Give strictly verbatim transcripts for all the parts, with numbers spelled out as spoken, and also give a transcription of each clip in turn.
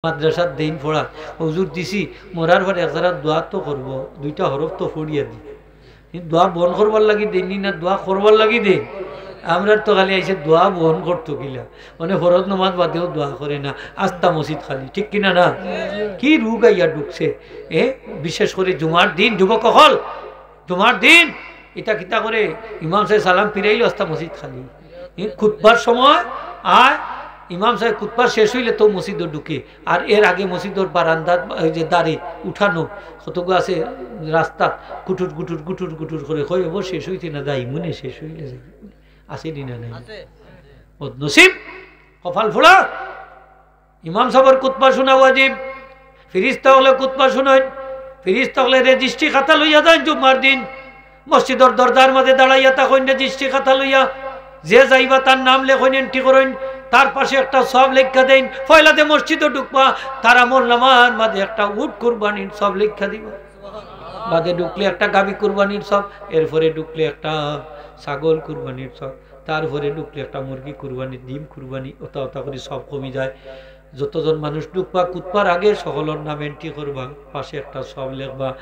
মাদ্রাসাত দেইন পড়া, হুজুর দিছি, মরার পরে এক জারা দোয়া তো করবো, দুইটা হরফ তো পড়িয়া দি। কিন্তু দোয়া বন্ধ করবার লাগি দেইন নি না, দোয়া করবার লাগি দেইন? আমরার তো খালি আইছে দোয়া বন্ধ করতো কিলা, মানে ফরজ নমাজ বাদেও দোয়া করে না, আস্তা মসজিদ খালি, ঠিক কিনা না? কি রোগ আইয়া ঢুকছে, এ, বিশেষ করি জুমার দিন, যুবক অকল, জুমার দিন, ইতা কিতা করে, ইমাম সাহেব সালাম ফিরাইলো, আস্তা মসজিদ খালি। ই খুতবার সময় আয়, ইমাম সাহেব খুতবা শেষ অইলে তো মসজিদো ঢুকে, আর এর আগে মসজিদর বারান্দাত ওই যে দাড়ি উঠানো কতগু আছে রাস্তাত, গুটুর গুটুর গুটুর গুটুর করে কয়, "এবার শেষ অইতে না, যাই মনে শেষ অইলে যাই।" আছে নি না নাই? বদনসিব, কপাল ফোড়া। ইমাম সাহেবর খুতবা শোনা ওয়াজিব। ফিরিস্তা অকলে খুতবা শুনইন, ফিরিস্তা অকলে রেজিস্ট্রি খাতা লইয়া যাইন জুম্মার দিন। মসজিদর দরজার মাঝে দাঁড়াইয়া থাকইন রেজিস্ট্রি খাতা লইয়া। যে যাইবা তার নাম লেখইন, এন্ট্রি করইন, তার পাশে একটা সব লেখা দেইন। পয়লা যে মসজিদো ঢুকবা, তার আমল নামার মাঝে একটা উট কুরবানির সব লেখা দিবা। বাদে ঢুকলে একটা গাভী কুরবানির সব, এরপরে ঢুকলে একটা ছাগল কুরবানির সব, তারপরে ঢুকলে একটা মুরগি কুরবানি, ডিম কুরবানি, ওটা ওটা করে সব কমি যায়। যতজন মানুষ ঢুকবা, খুতবার আগে সকলর নাম এন্ট্রি করবা, পাশে একটা সব লেখবা।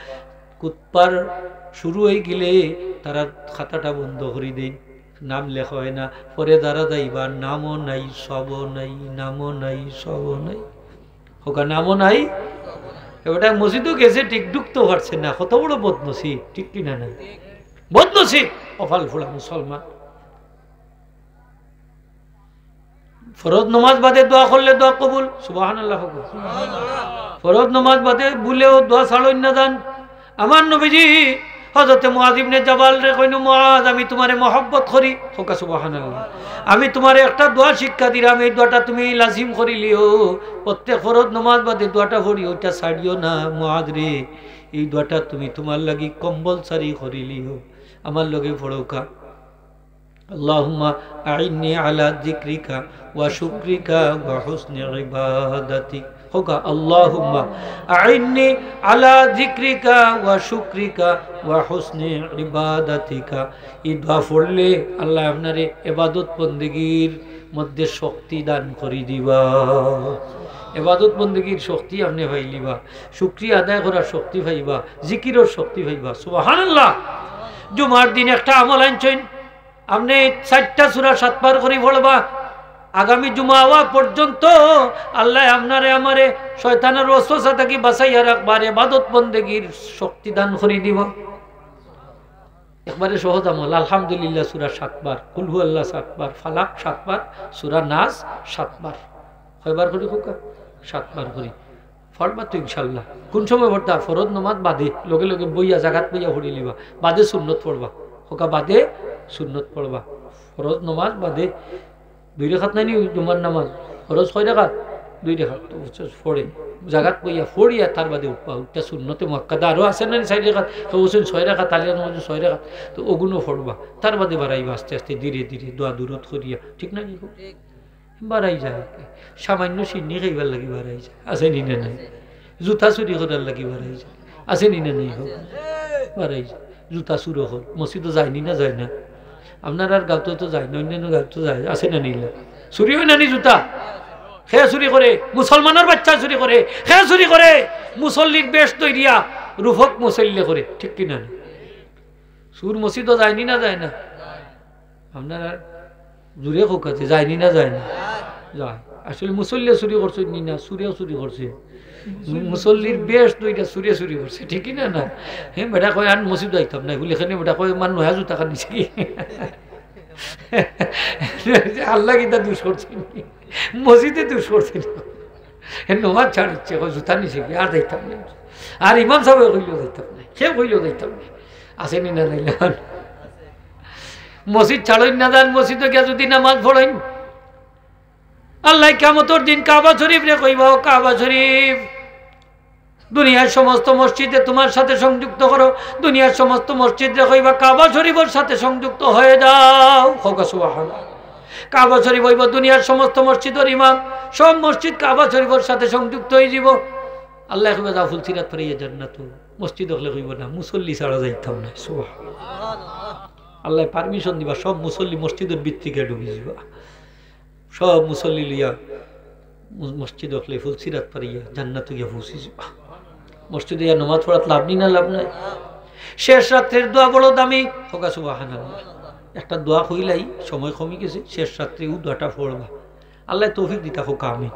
খুতবার শুরু হয়ে গেলে তারা খাতাটা বন্ধ করে দেন, নাম লেখা হয় না। পরে যারা যাইবা, নামও নাই, সবও নাই, নামও নাই, সবও নাই। হোকা নামও নাই। এবার মসজিদও গেছে, ঠিক ঢুকতেও পারছে না। কত বড় বদনসিব, ঠিক কিনা না? বদনসিব, কপাল ফোড়া মুসলমান। ফরজ নমাজ বাদে দোয়া করলে দোয়া কবুল। সুবহানাল্লাহ কউক্কা। ফরজ নমাজ বাদে ভুলেও দোয়া ছাড়ইন না যান। আমার নবীজি হযরতে মুআজ ইবনে জাবালরে কইন, "মুআজ, আমি তুমারে মহব্বত করি।" কউক্কা সুবহানাল্লাহ। "আমি তুমারে একটা দোয়া শিক্ষা দিরাম, এই দোয়াটা তুমি লাজিম করিলিও। প্রত্যেক ফরজ নমাজ বাদে দোয়াটা পড়িও, ওইটা ছাড়িও না মুআজ রে। এই দোয়াটা তুমি তুমার লাগি কম্পালসারি করিলিও।" আমার লগে পড়উক্কা। اللهم أعني على ذكرك وشكرك وحسن عبادتك। কউক্কা, اللهم أعني على ذكرك وشكرك وحسن عبادتك। এই দোয়া পড়লে আল্লায় আপনারে ইবাদত বন্দেগীর মধ্যে শক্তি দান করি দিবা। ইবাদত বন্দেগীর শক্তি আপনে পাইলিবা, শুকরিয়া আদায় করার শক্তি পাইবা, জিকিরর শক্তি পাইবা। সুবহানাল্লাহ। জুমার দিন একটা আমল আনছইন, আপনে চাইরটা সূরা সাতবার করি পড়বা। আগামী জুমা আওয়া পর্যন্ত আল্লায় আপনারে আমারে শয়তানর ওয়াসওয়াসা থাকি বাঁচাইয়া রাখবা, আর ইবাদত বন্দেগীর শক্তি দান করি দিবা। একবারে সহজ আমল, আলহামদুলিল্লাহ সূরা সাতবার, কুল হু আল্লাহ সাতবার, ফালাক সাতবার, সূরা নাস সাতবার। কয়বার করি কউক্কা? সাতবার করি। পড়বা তো ইনশাআল্লাহ। কুন সময় পড়তা? ফরজ নমাজ বাদে, লগে লগে বইয়া, জাগাত বইয়া পড়িলিবা। বাদে সুন্নত পড়বা। কউক্কা, বাদে সুন্নত পড়বা। ফরজ নমাজ বাদে দুই রেকাত নায়নি জুমার নামাজ? ফরজ কয় রেকাত? দুই রেকাত। তো পড়ে, জাগাত বইয়া পড়িয়া তার বাদে উঠবা। উঠতা সুন্নতে মুআক্কাদা। আরো আছে নানি চাইর রেকাত? তো বলছেন ছয় রেকাত, আলিয়া নামাজ ছয় রেকাত। তো ওগুনও পড়বা। তার বাদে বাড়াইবা আস্তে আস্তে, ধীরে ধীরে, দোয়া দুরুদ করিয়া। ঠিক নানি? বাড়াই যায়। সামান্য শিন্নি খাইবার লাগি বাড়াই যায়। আছে নি না নাই? জুতা চুরি করার লাগি বাড়াই যায়। আছে নি না নাই? বাড়াই যায়। জুতা চুর অকল মসজিদো যায়নি না যায় না? আপনারার গাঁওত তো যায় না, অন্যান্য গাঁওত যায়। আছে না নি? চুরি অয় না নি জুতা? কে চুরি করে? মুসলমানর বাচ্চায় চুরি করে। কে চুরি করে? মুসল্লির বেশ ধরিয়া রূপক মুসল্লিয়ে করে। ঠিক কিনা না? চুর মসজিদো যায়নি না যায় না? আপনারার জুরে কউক্কা, যায়নি না যায় না? যায়। আসলে মুসল্লিয়ে চুরি করছইন নি না, চুরেও চুরি করছে। মুসল্লির বেশ ধরিয়া চুরে চুরি করছে, ঠিক কিনা না? হে বেটা কয়, "আর মসজিদো আইতাম না।" বলে, "কেনে?" বেটা কয়, "আমার নয়া জুতা খান নিছে কি?" আল্লায় কিতা দুষ করছইন নি? মসজিদে দুষ করছইন নি? হে নমাজ ছাড়িছে, কয়, "জুতা নিছে কি? আর যাইতাম না।" আর ইমাম সাবে কইলো যাইতাম না, কেউ কইলো যাইতাম না। আছে নি না নাই? মসজিদ ছাড়ইন না যান, মসজিদো গিয়া যুদি নামাজ পড়ইন, আল্লায় কিয়ামতর দিন কাবা শরীফরে কইবা, "ও কাবা শরীফ, দুনিয়ার সমস্ত মসজিদরে তুমার সাথে সংযুক্ত করো।" দুনিয়ার সমস্ত মসজিদরে কইবা, "কাবা শরীফর সাথে সংযুক্ত হয়ে যাও।" কউক্কা সুবহানাল্লাহ। কাবা শরীফ অইবো দুনিয়ার সমস্ত মসজিদর ইমাম, সব মসজিদ কাবা শরীফর সাথে সংযুক্ত অইযিবো। আল্লায় কইবা, "যাও ফুলসিরাত পার অইয়া জান্নাতো।" মসজিদ অকলে কইবো, "না, মুসল্লি ছাড়া যাইতাম না।" সুবহানাল্লাহ। আল্লায় permission দিবা, সব মুসল্লি মসজিদর ভিতরে গিয়া ঢুকি যিবা। সব মুসল্লি লইয়া মসজিদ অকলে ফুলসিরাত পারিয়া জান্নাত গিয়া পৌঁছি যাবা। মসজিদে ইয়া নমাজ পড়াত লাভ নি না লাভ নাই? শেষ রাত্রের দোয়া বড় দামি। কউক্কা সুবহানাল্লাহ। একটা দোয়া কইলাই, সময় কমি গেছে, শেষ রাত্রে ও দোয়াটা পড়বা। আল্লায় তৌফিক দিতা কউক্কা আমিন।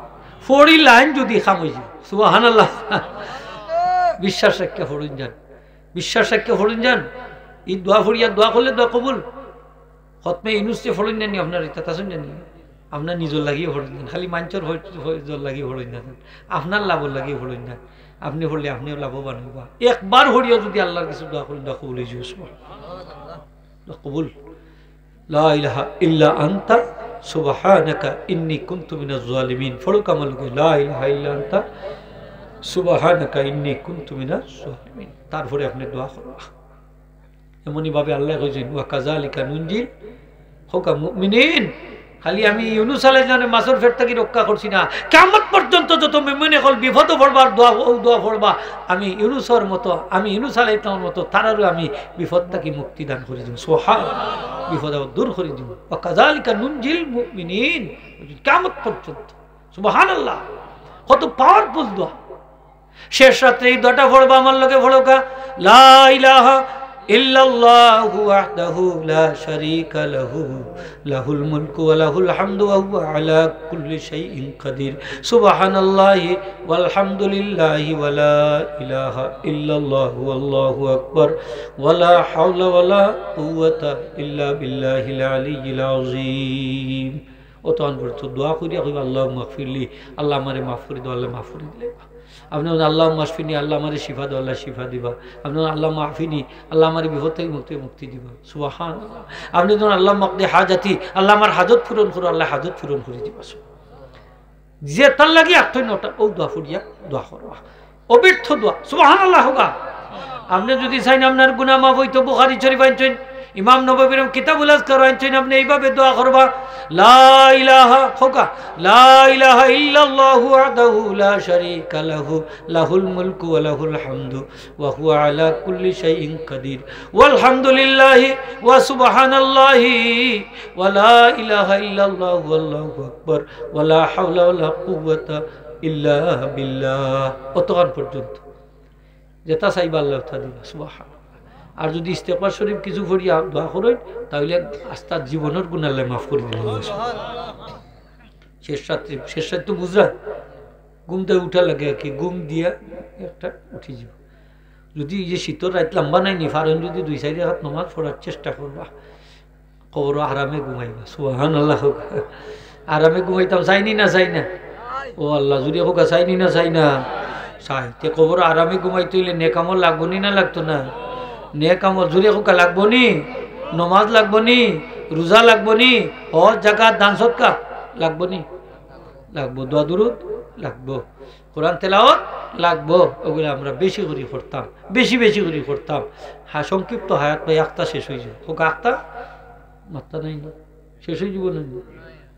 পড়ি লাইন যদি খাম অই যায়। সুবহানাল্লাহ। বিশ্বাস রাখিয়া পড়ইন যান। বিশ্বাস রাখিয়া পড়ইন যান। এই দোয়া পড়িয়া দোয়া করলে দোয়া কবুল। খতমে ইউনুস যে পড়ইন না নি আপনার, ইতা তাছইন না নি? আপনার নিজর লাগিও পড়ইন যান, খালি মানষর ফয়-, ফয়-, নিজর লাগিও পড়ইন যান, আপনার লাভর লাগিও পড়ইন যান। আপনে পড়লে আপনেও লাভবান অইবা। একবার পড়িয়া যদি আল্লার কাছে দোয়া করইন, দোয়া কবুল অই যাইবো। দোয়া কবুল। লা ইলাহা ইল্লা আনতা সুবহানাকা ইন্নী কুনতু মিনাজ জালিমিন। পড়উক্কা আমার লগে, লা ইলাহা ইল্লা আনতা সুবহানাকা ইন্নী কুনতু মিনাজ জালিমিন। তারপরে আপনে দোয়া করবা। এমনই ভাবে আল্লায় কইছইন, "ওয়া কাযালিকা নুনজিল", কউক্কা, মুমিনিন। খালি আমি ইউনুস আলাইহিস সালামরে মাছর পেট থাকি রক্ষা করছি না, কিয়ামত পর্যন্ত যত মুমিন অকল বিপদো পড়বা আর দোয়া, অউ দোয়া পড়বা, আমি ইউনুসর মতো, আমি ইউনুস আলাইহিস সালামর মতো তারারও আমি বিপদ থাকি মুক্তি দান করি দিমু। সুবহান, বিপদ আপদ দূর করি দিমু। "ওয়া কাযালিকা নুনজিল মুমিনিন", কিয়ামত পর্যন্ত। সুবহানাল্লাহ, কত powerful দোয়া। শেষ রাত্রে এই দোয়াটা পড়বা, আমার লগে পড়উক্কা, লা ইলাহা ইল্লাল্লাহু ওয়াহদাহু লা শারীকা লাহু, লাহুল মুলকু ওয়া লাহুল হামদু ওয়া হুয়া আলা কুল্লি শাইইন কাদির। সুবহানাল্লাহি ওয়াল হামদুলিল্লাহি ওয়া লা ইলাহা ইল্লাল্লাহু ওয়াল্লাহু আকবার ওয়া লা হাওলা ওয়া লা কুওয়াতা ইল্লা বিল্লাহিল আলিয়্যিল আযীম। অতখান পর্যন্ত দোয়া করিয়া কইবা, "আল্লাহুম্মা গফিরলি", আল্লাহ আমারে মাফ করি দেও, আল্লায় মাফ করি দিলে। আপনে বলেন, "আল্লাহুম্মা আশফিনি", আল্লাহ আমারে শিফা দেও, আল্লায় শিফা দিবা। আপনে বলেন, "আল্লাহুম্মা আফিনি", আল্লাহ আমারে বিপদ থাকি মুক্তি, মুক্তি দিবা। সুবহানাল্লাহ। আপনে বলেন, "আল্লাহুম্মা আকদি হাজাতি", আল্লাহ আমার হাজত পূরণ করো, আল্লায় হাজত পূরণ করি দিবা। যেটার লাগি আটইন অটা, অউ দোয়া পড়িয়া দোয়া করবা। অব্যর্থ দোয়া। সুবহানাল্লাহ কউক্কা। আপনে যদি চাইন আপনার গুনাহ মাফ অইতো, বুখারী শরীফ আনছইন, ইমাম নববীর কিতাবুল আজকার আনছইন, আপনে এইভাবে দোয়া করবা, লা ইলাহা, কউক্কা, লা ইলাহা ইল্লাল্লাহু ওয়াহদাহু লা শারীকা লাহু, লাহুল মুলকু ওয়া লাহুল হামদু ওয়া হুয়া আলা কুল্লি শাইইন কাদির, ওয়াল হামদুলিল্লাহি ওয়া সুবহানাল্লাহি ওয়া লা ইলাহা ইল্লাল্লাহু ওয়াল্লাহু আকবার ওয়া লা হাওলা ওয়া লা কুওয়াতা ইল্লা বিল্লাহ। অতখান পর্যন্ত। যেটা চাইবা আল্লায় অটা দিবা। সুবহানাল্লাহ। আর যদি ইস্তেগফার শরীফ কিছু পড়িয়া দোয়া করইন, তাইলে আস্তা জীবনর গুনাহ আল্লায় মাফ করি দিবা। শেষ রাত্রে, শেষ রাত তো বুঝরা, ঘুম থাকি উঠা লাগে আর কি, ঘুম দিয়া একটা উঠি যাইবো। যদি এই যে শীতর রাইত লম্বা নায় নি, পারইন যদি দুই চাইর রাকাত নমাজ পড়ার চেষ্টা করবা, কবরো আরামে ঘুমাইবা। সুবহানাল্লাহ কউক্কা। আরামে ঘুমাইতাম চাইনি না চাই না? ও আল্লাহ, জুরে কউক্কা, চাইনি না চাই না? চাই। তে কবরো আরামে ঘুমাইতে অইলে নেক আমল লাগবো নি না লাগতো না? নেক আমল, জুরে কউক্কা, লাগবো নি? নমাজ লাগবো নি? রোজা লাগবো নি? হজ, যাকাত, দান, সদকা লাগবো নি? লাগবো। দোয়া দুরুদ লাগবো। কোরআন তেলাওয়াত লাগবো। অগুলা আমরা বেশি করি করতাম, বেশি বেশি করি করতাম। হ্যাঁ, সংক্ষিপ্ত হায়াত ভাই আখতা শেষ অই যাইবো। কউক্কা, আখতা মাত্তা নাই না, শেষ অই যাইবো না নি?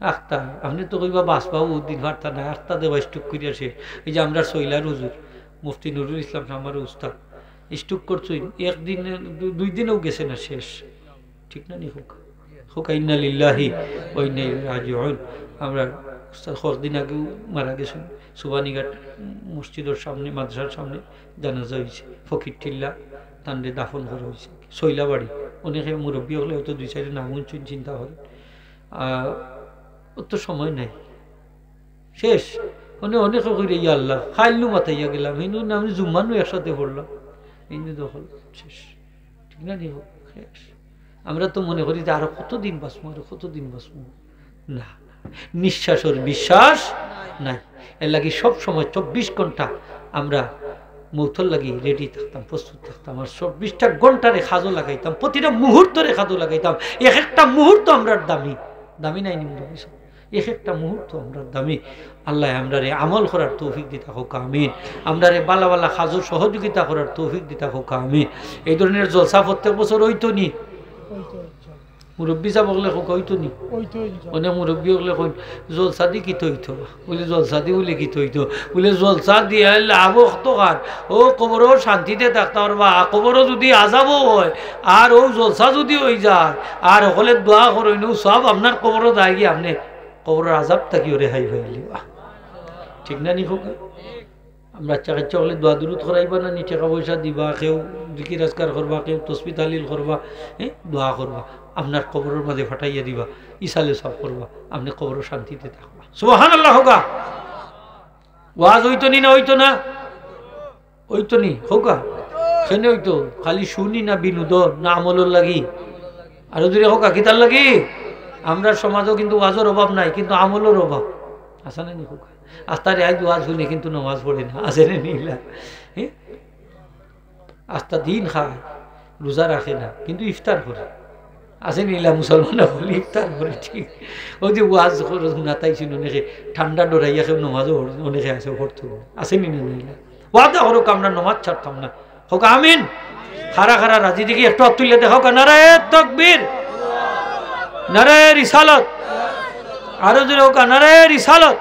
আখতা, আপনে তো কইবা বাঁচবা বহুত দিন, পারতা না, আখতা দেবা stroke করিয়া শেষ। এই যে আমরার সইলার হুজুর, মুফতি নুরুল ইসলাম সাহেব, আমার উস্তাদ, stroke করছইন, একদিন, দু-, দুই দিনেও গেছে না, শেষ। ঠিক না নি কউক্কা? কউক্কা, ইন্না লিল্লাহি ওয়া ইন্না ইলাইহি রাজিউন। আমরার উস্তাদ কয়েকদিন আগেও মারা গেছইন। সুবানীঘাট মসজিদর সামনে, মাদ্রাসার সামনে জানাজা অইছে। ফকির টিল্লা, তানরে দাফন করা অইছে। সইলাবাড়ি, অনেকে মুরব্বি অকলে হয়তো দুই চাইরটা নাম হুনছইন, চিন্তা করইন। আর অত সময় নাই। শেষ। অনে-, অনেকে কইরা, "ইয়া আল্লাহ, কাইল নু মাতাইয়া গেলাম, হিন্দু না আমি জুম্মা নু একসাথে পড়লাম।" হিন্দু দখল শেষ। ঠিক না নি? শেষ। আমরা তো মনে করি যে আরো কতদিন বাঁচমু, আরো কতদিন বাঁচমু। না, নিঃশ্বাসর বিশ্বাস নাই। এর লাগি সব সময় চব্বিশ ঘন্টা আমরা মৌতর লাগি ready থাকতাম, প্রস্তুত থাকতাম। আর চব্বিশটা ঘন্টারে কাজো লাগাইতাম, প্রতিটা মুহূর্তরে কাজো লাগাইতাম। এক একটা মুহূর্ত আমরার দামি, দামি নাই নি মুরব্বি সাব? এক একটা মুহূর্ত আমরার দামি। আল্লায় আমরারে আমল করার তৌফিক দিতা কউক্কা, আমিন। আমরারে বালা বালা কাজো সহযোগিতা করার তৌফিক দিতা কউক্কা, আমিন। এই ধরনের জলসা প্রত্যেক বছর অইতো নি? অইতো, অইতো। মুরব্বি সাব অকলে কউক্কা, অইতো নি? অইতো, ইনশাআল্লাহ। অনেক মুরব্বি অকলে কইন, "জলসা দি কিতা অইতো?" বুলে, "জলসা দি বুলে কিতা অইতো?" বুলে, "জলসা দিয়া লাভ অতখান, অউ কবরো শান্তিতে থাকতা পারবা, কবরো যুদি আজাবও অয়, আর অউ জলসা যুদি অই যায়, আর হকলে দোয়া করইন, অউ সওয়াব আপনার কবরো যায়গি, আপনে কবরর আজাব থাকিও রেহাই পাইলিবা।" ঠিক না নি কউক্কা? আমরা চাকরি হকলে দোয়া দুরুদ করাইবা না নি? টেকা পয়সা দিবা, কেউ জিকির আজকার করবা, কেউ তসবি তাহলিল করবা, হ্যাঁ, দোয়া করবা, আপনার কবরর মাঝে ফাটাইয়া দিবা, ইসালে সওয়াব করবা, আপনে কবরো শান্তিতে থাকবা। সুবহানাল্লাহ কউক্কা। ওয়াজ অইতো নি না অইতো না? অইতো নি কউক্কা? কেনে অইতো? খালি শুনি না বিনোদন, না আমলর লাগি? আরো জোরে কউক্কা, কিতার লাগি? আমরার সমাজো কিন্তু ওয়াজর অভাব নাই, কিন্তু আমলর অভাব। আছে না নি কউক্কা? আস্তা রাইত ওয়াজ হুনে কিন্তু নমাজ পড়ে না, আছে না নি ইলা? হ্যাঁ? আস্তা দিন খায়, রোজা রাখে না, কিন্তু ইফতার করে। আছে নি ইলা মুসলমান অকল ইফতার করে, ঠিক? অউ যে ওয়াজ করে হুনাত আইছইন অনেকে, ঠান্ডা ডরাইয়া কেউ নমাজও পড়ে, অনেকে আছে পড়তো। আছে নি না ইলা? ওয়াদা করউক্কা আমরা নমাজ ছাড়তাম না। কউক্কা আমিন। কারা কারা রাজি দেখি একটু আত তুলিয়া দেখাউক্কা। নারায়ে তাকবীর, নারায়ে রিসালত। আরো জোরে কউক্কা, নারায়ে রিসালত।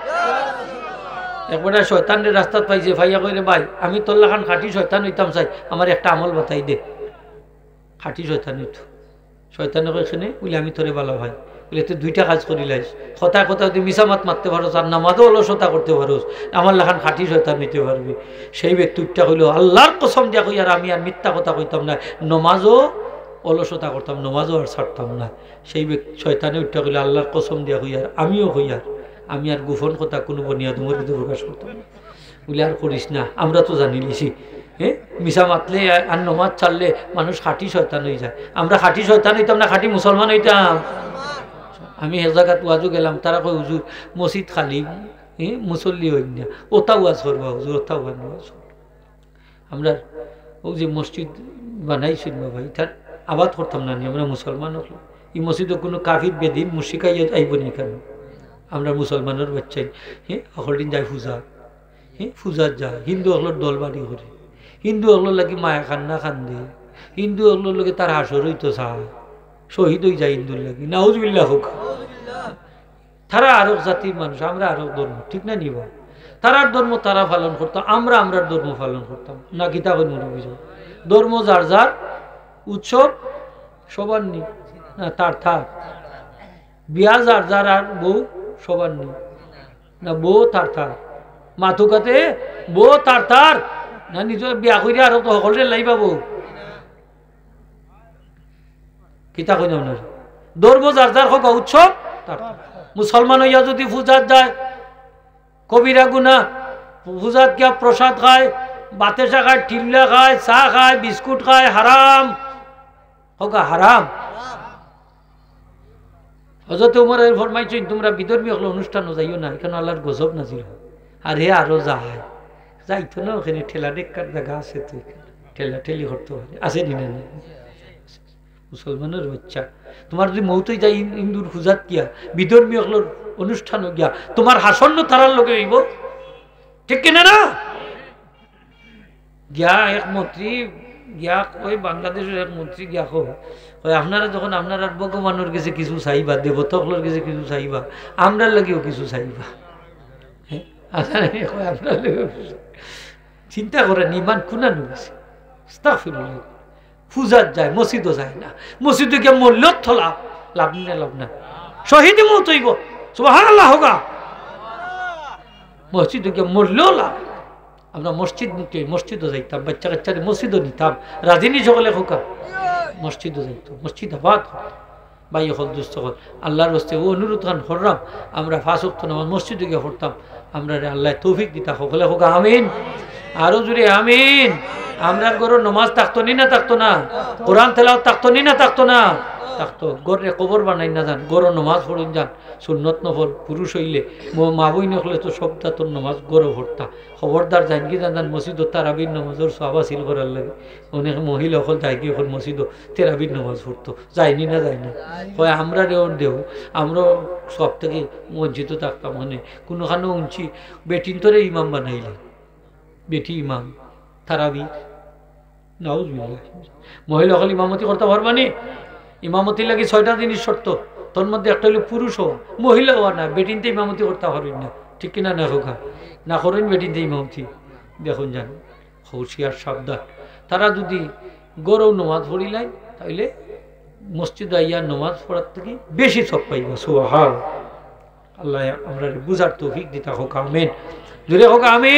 এক বেটা শয়তানরে রাস্তাত পাইছে, পাইয়া কয়, "রে ভাই, আমি তোর লাখান খাঁটি শয়তান অইতাম চাই, আমারে একটা আমল বাতাই দে।" খাঁটি শয়তান অইতো। শয়তানে কয়, "কেনে?" বুলে, "আমি তোরে ভালা পাই।" বুলে, "তুই দুইটা কাজ করিলাইস, কথায় কথায় তুই মিছা মাত মাততে পারস, আর নমাজও অলসতা করতে পারস, আমার লাখান খাঁটি শয়তান অইতে পারবি।" সেই ব্যক্তি উঠিয়া কইলো, "আল্লার কসম দিয়া কইয়ার, আমি আর মিথ্যা কথা কইতাম না, নমাজও অলসতা করতাম, নমাজও আর ছাড়তাম না।" সেই ব্যক্তি, শয়তানে উঠিয়া কইলো, "আল্লার কসম দিয়া কইয়ার, আমিও কইয়ার, আমি আর গোপন কথা কুনু বনি আদমর ভিতরে প্রকাশ করতাম না।" বুলে, "আর করিস না, আমরা তো জানিলিছি, হ্যাঁ, মিছা মাতলে আর নমাজ ছাড়লে মানুষ খাঁটি শয়তান অইযায়। আমরা খাঁটি শয়তান অইতাম না, খাঁটি মুসলমান অইতাম।" আমি এক জাগাত ওয়াজো গেলাম, তারা কয়, "হুজুর, মসজিদ খালি, হ্যাঁ, মুসল্লি অইন না, অতা ওয়াজ করবা হুজুর, অতা ওয়াজ করবা।" আমরা অউ যে মসজিদ বানাইছইন বাবা, ইতার আবাদ করতাম না নি আমরা মুসলমান অকল? ই মসজিদো কুনু কাফির বেদিন মুশরিক আইয়া আইবো নি কেনে? আমরা মুসলমানর বাচ্চাই, হ্যাঁ, হকল দিন যায় পূজা, হ্যাঁ, পূজাত যায়, হিন্দু অকলর দল বাড়ি করে, হিন্দু অকলর লাগি মায়া কান্না কান্দে, হিন্দু অকলর লগে তার হাশর অইতো চায়, শহীদ অইযায় হিন্দুর লাগি। নাউজুবিল্লাহ কউক্কা। তারা আরক জাতির মানুষ, আমরা আরক ধর্ম, ঠিক না নি বা? তারার ধর্ম তারা পালন করতা, আমরা আমরার ধর্ম পালন করতাম না। কিতা কইন মুরব্বি সাব? ধর্ম যার যার, উৎসব সবার নি, না তার তার। বিয়া যার যার আর বউ সবার নি, না বউ তার তার। মাতুক্কাতে বউ তার তার, না নিজে বিয়া করিয়া আরক তো হকলরে লাইবা বউ। কিতা কইন আপনারা? ধর্ম যার যার কউক্কা, উৎসব তার তার। মুসলমান অইয়া যুদি পূজাত যায়, কবিরা গুনা, পূজাত গিয়া প্রসাদ খায়, বাতেশা খায়, টিল্লা খায়, চা খায়, বিস্কুট খায়, হারাম। কউক্কা হারাম। হজরতে উমরে ফরমাইছইন, "তুমরা বিধর্মী অকলর অনুষ্ঠানো যাইও না, ইখানো আল্লার গজব নাজিল অয়।" আর হে আরো যায়, যাইতো না, অখানো ঠেলা ডেক্কার জাগা আছে তো, ঠেলা ঠেলি করতো পারে, আছে নি না? মুসলমানর বাচ্চা, তুমার যুদি মউত অইযায় হিন-, হিন্দুর পূজাত গিয়া, বিধর্মী অকলর অনুষ্ঠানো গিয়া, তুমার হাশর নু তারার লগে অইবো, ঠিক কিনা না? গিয়া এক মন্ত্রী, গিয়া কয়, বাংলাদেশর এক মন্ত্রী গিয়া কয়, কয়, "আপনারা যখন আপনারার ভগবানর গেছে কিছু চাইবা, দেবতা অকলর গেছে কিছু চাইবা, আমরার লাগিও কিছু চাইবা।" হ্যাঁ? আচ্ছা, কয়, "আমরার লাগিও কিছু।" চিন্তা করেন, ইমান কুনানো গেছে। আস্তাগফিরুল্লাহ। পূজাত যায়, মসজিদো যায় না। মসজিদো গিয়া মরলেও তো লাভ, লাভ না, লাভ না। শহীদ মউত অইবো। সুবহানাল্লাহ কউক্কা। মসজিদো গিয়া মরলেও লাভ। আমরা মসজিদ মুখী, মসজিদো যাইতাম, বাচ্চা কাচ্চারে মসজিদো নিতাম। রাজি নি সকলে কউক্কা? মসজিদো যাইতো, মসজিদ আবাদ করতো। ভাই অকল, দোস্ত অকল, আল্লার ওয়াস্তে অউ অনুরোধ খান কররাম, আমরা পাঁচ ওয়াক্ত নামাজ মসজিদো গিয়া পড়তাম, আমরারে আল্লায় তৌফিক দিতা, সকলে কউক্কা আমিন। আরো জোরে আমিন। আমরার ঘরো নমাজ থাকতো নি না থাকতো না? কোরআন তেলাওয়াত থাকতো নি না থাকতো না? থাকতো। ঘররে কবর বানাই না যান, ঘরো নমাজ পড়ইন যান, সুন্নত নফল, পুরুষ অইলে, ম-, মা বইন অকলে তো সব জাতর নমাজ ঘরো পড়তা। খবরদার যাইন কি জানইন, মসজিদো তারাবির নমাজর সওয়াব হাসিল করার লাগি। অনেক মহিলা অকল যাইগি অখন মসজিদো তারাবির নমাজ পড়তো। যায় নি না যায় না? কয়, "আমরারেও দেও, আমরাও সওয়াব থাকি বঞ্চিত থাকতাম।" মানে কুনুখানো হুনছি, বেটিন্তরে ইমাম বানাইলে, বেটি ইমাম, তারাবি, নাউজুবিল্লাহ। মহিলা অকল ইমামতি করতা পারবা নি? ইমামতির লাগি ছয়টা জিনিস শর্ত, তার মধ্যে একটা অইলো পুরুষ অওয়া, মহিলা অওয়া না, বেটিন্তে ইমামতি করতা পারইন না, ঠিক কিনা না কউক্কা? না করইন বেটিন্তে ইমামতি, দেখইন যান। হুঁশিয়ার সাবধান। তারা যুদি ঘরো নমাজ পড়িলাইন, তাইলে মসজিদো আইয়া নমাজ পড়ার থাকি বেশি সওয়াব পাইবা। সুবহান। আল্লায় আমরারে বুঝার তৌফিক দিতা কউক্কা, আমিন। জোরে কউক্কা আমিন।